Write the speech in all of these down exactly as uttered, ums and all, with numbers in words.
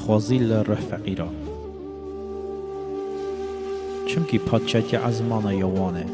Xwezî li rih feqîra, çimkî padşatî ezmana ya wan e.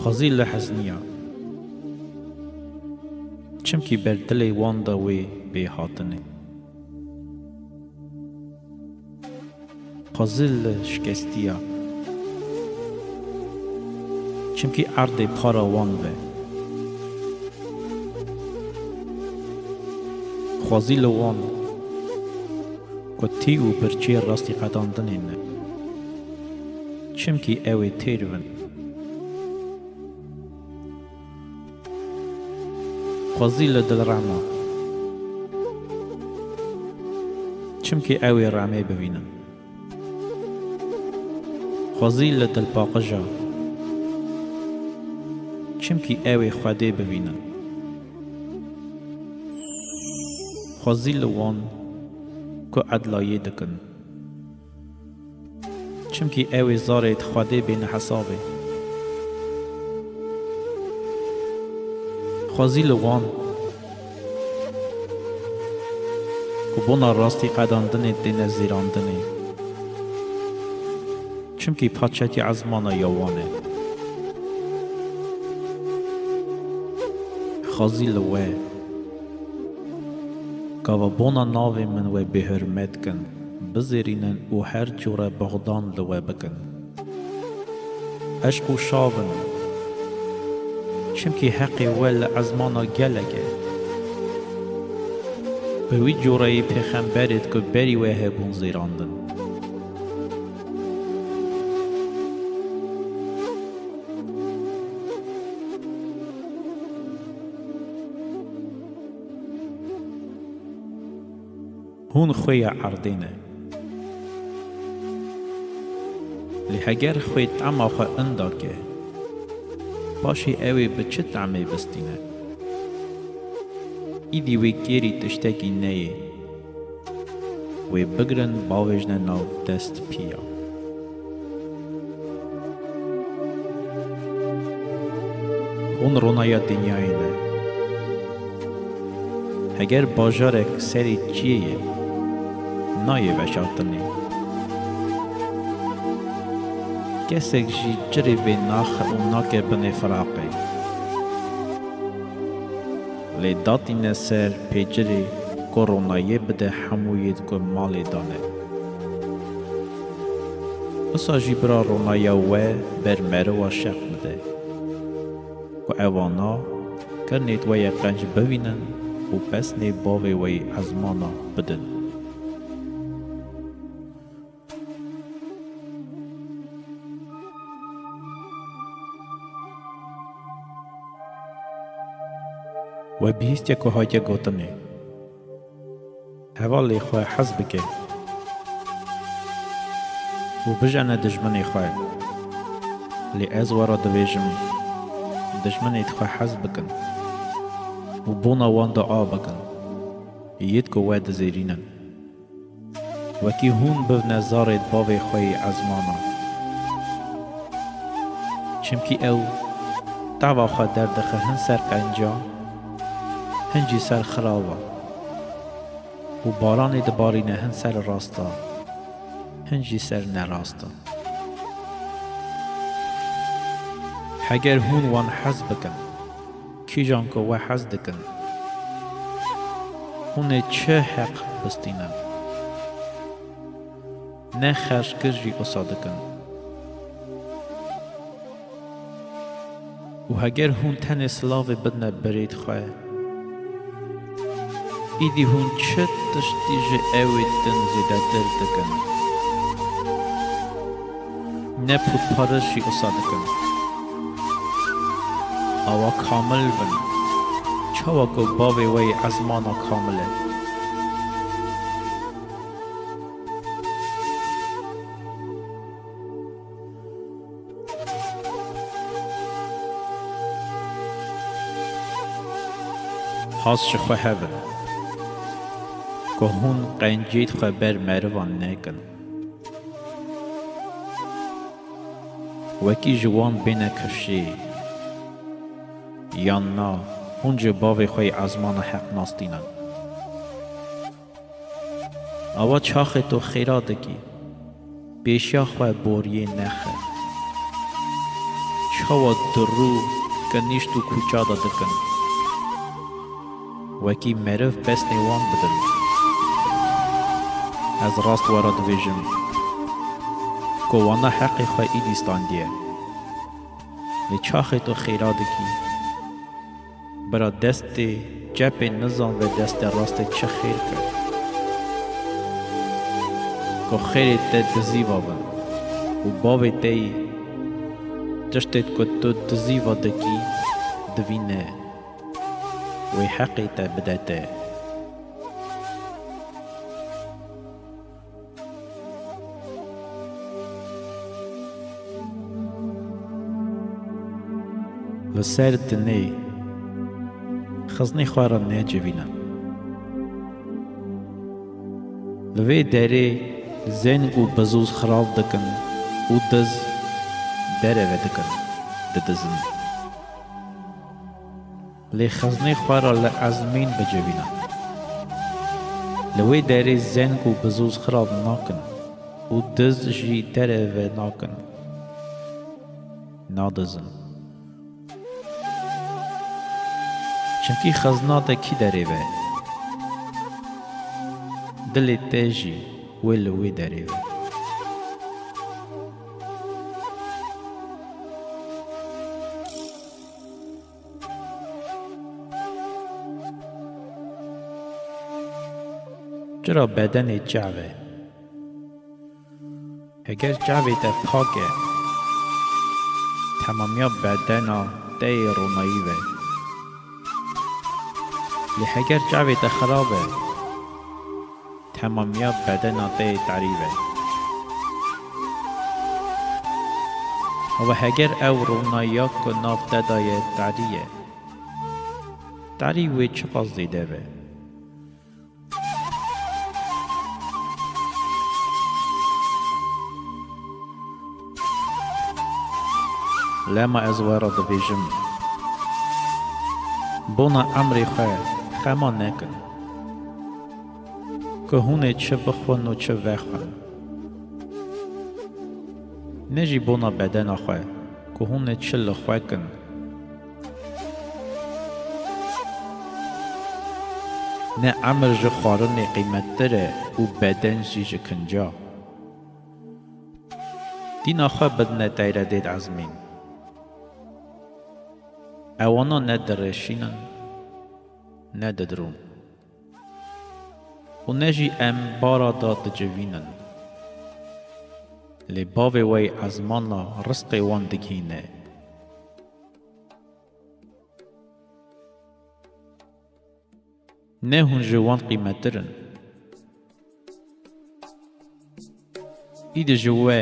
Xwezî li hezniya, çimkî ber dilê wan de wê bê hatinê. Xwezî li şikestiya, çimkî erdê para wan ve. Xwezî li wan ku tî û birçê rastî qedandinê ne, çimkî ew ê têr bin. Xwezî li dilrema, çimkî ew ê remê bivînin. Xwezî li dilpaqija, çimkî ew ê Xwedê bivînin. Xwezî li wan ku edlayê dikin, çimkî ew ê zarê di Xwedê bêne hesabê. Xwezî li wan ku bona rastî qedandinê têne zêrandinê, çimkî padşatî ezmana ya wan e. Xwezî li we, gava bona navê min we bêhurmet kin, bizêrînin û her cure buxdan li we bikin. Eşq û şav in, çimkî heqê we li ezmana gelek e. Bi wî cureyî pêxemberêd ku berî we hebûn zêrandin. Hûn xwêya erdê ne. Lê heger xwê tema xwe inda ke, paşê ew ê bi çi temê bistîne? Îdî wê kêrî tiştekî neyê. Wê bigirin, bavêjne nav dest piya. Hûn ronaya dinyayê ne. Heger bajarek serê çiyê ye, nayê veşartinê. Kesek jî cirê vê naxe û nake binê firaqê. Lê datîne ser pêcirê ku ronayê bide hemû yêd ku malê dane. Wisa jî bira ronaya we ber meriva şeq bide, ku evana kirnêd we yê qenc bivînin û pesnê bavê we yê ezmana bidin. We bihîstiye ku hatiye gotinê, hevalê xwe hez bike û bijene dijminê xwe. Lê ez we re dibêjim, dijminêd xwe hez bikin û bona wan dua bikin, yêd ku we dizêrînin. Wekî hûn bivne zarê bavê xwe yê ezmana. Çimkî ew tava xwe derdixe hin ser qenca, hin jî ser xirava û baranê dibarîne hin ser rasta, hin jî ser nerasta. Heger hûn wan hez bikin, kîjan ku we hez dikin, hûn ê çi heq bistînin? Ne xerckir jî wisa dikin. Û heger hûn tenê silavê bidine birêd xwe, îdî hûn çi tiştî ji ewê din zêdetir dikin? Ne pûtparis jî wisa dikin. Awa kamil bin, çawa ku bavê we yê ezmana kamil e. Has ji xwe hebin, ku hûn qencêd xwe ber merivan nekin. Wekî ji wan bêne kifşê, yan na hûn ji bavê xwe yê ezmana heq nastînin. Awa çaxê tu xêra dikî, pêşiya xwe boriyê nexe. Çawa dirû kenîşt û kûça de dikin. Wekî meriv pesnê wan bidin. Ez rast we re dibêjim, ku wana heqê xwe îdî standiye. Lê çaxê tu xêra dikî, bira destê çepê nizan ve destê rastê çi xêr kir. Ku xêrê te dizîva bin û bavê te yî tiştê ku tu dizîva dikî, divîne wê heqê te bide te. Li ser dinê xiznê xwe re necivînin. Li vê derê zeng û bizûz xirav dikin û diz dereve dikin, didizin. Lê xiznê xwe re li ezmîn bicivînin. Li wê derê zeng û bizûz xirav nakin û diz jî dereve nakin, nadizin. Çimkî xizna te kî derê ve, dilê te jî wê li wê derê ve. Çira bedenê çav e? Heger çavê te pak e, temamiya bedena te yê ronayî ve. Lê heger çavê te xirab e, temamiya bedena te yê tarî ve. Ew heger ew ronayiya ku nav te de ye tarî ye, tarî wê çiqas zêde be? Lema ez we re dibêjim, bona emrê xwe xema nekin, ku hûn ê çi bixwin û çi vexwin. Ne jî bona bedena xwe, ku hûn ê çi li xwe kin. Ne emir ji xwarinê qîmettir e û beden jî ji kinca. Dîna xwe bidine teyredê diezmîn. Ewana ne direşînin, ne didirûn. Û ne jî em bara da dicivînin. Lê bavê we yê ezmana rizqê wan digihîne. Ne hûn ji wan qîmettir in? Îdî ji we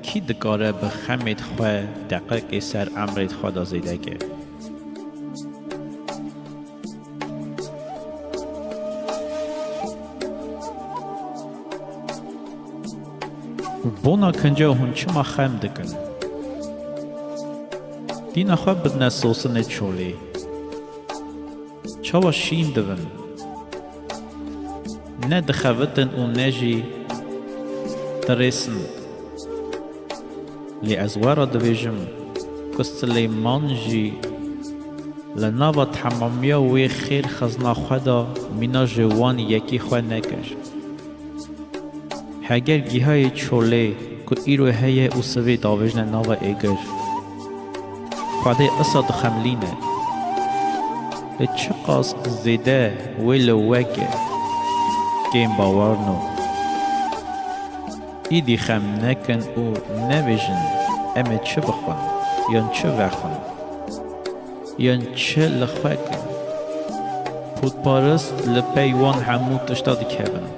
kî dikare bi xemêd xwe deqekê ser emrêd xwe de zêde ke? Bona kinca hûn çima xem dikin? Dîna xwe bidine sosinê çolê. Çawa şîn dibin? Ne dixebitin û ne jî dirêsin. Lê ez we re dibêjim ku Silêman jî li nava temamiya wê xêr xizna xwe de mîna ji wan yekî xwe nekir. Heger gihayê çolê ku îro heye û sivê davêjne nava êgir, Xwedê isa dixemilîne. Lê çiqas zêde wê li we ke kêm bawerno. Îdî xem nekin û nebêjin, em ê çi bixwin, yan çi vexwin, yan çi li xwe kin. Pûtparist li pey wan hemû tişta dikevin.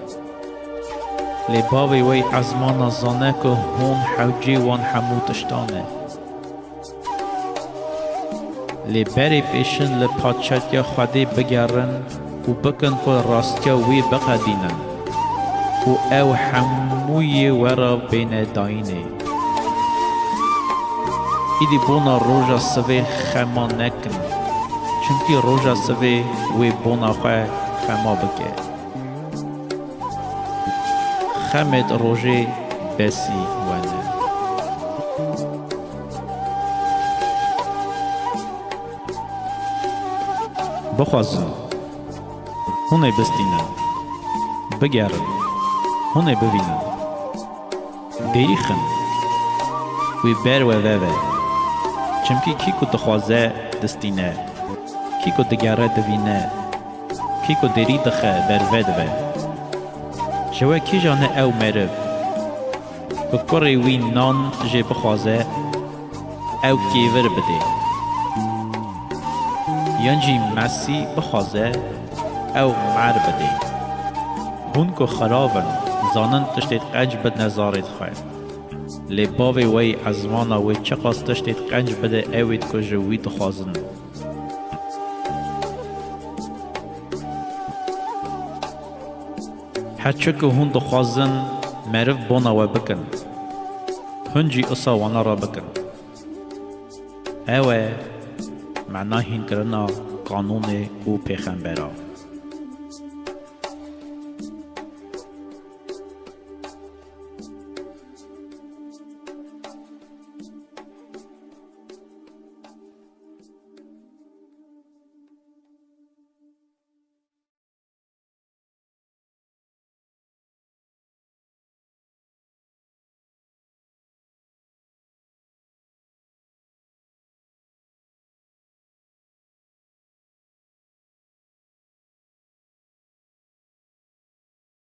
Lê Bavê we yê ezmana zane ku hûn hewcê wan hemû tiştan e. Lê berê pêşin li padşatiya Xwedê bigerin û bikin ku rastiya wî biqedînin û ew hemûyê we re bêne dayînê. Îdî bona roja sivê xema nekin, çimkî roja sivê wê bona xwe xema bike. Xemêd rojê besî we ne. Bixwazin, hûn ê bistînin. Bigerin, hûn ê bivînin. Derîxin, wî ber we veve. Çimkî kî ku dixwaze, distîne. Kî ku digere, divîne. Kî ku derî dixe, berve dibe. Ji we kîjan e ew meriv, ku kurê wî nan jê bixwaze, ew kêvir bidê? Yan jî mesî bixwaze, ew mer bidê? Hûn ku xirav in, zanin tiştê qenc bidine zarê xwe. Lê bavê we yê ezmana wê çiqas tiştê qenc bide, ew ê ku ji wî dixwazin. Her çi ku hûn dixwazin, meriv bona we bikin. Hûn jî usa wana re bikin. Ew e mena hînkirina qanûnê û pêxembera.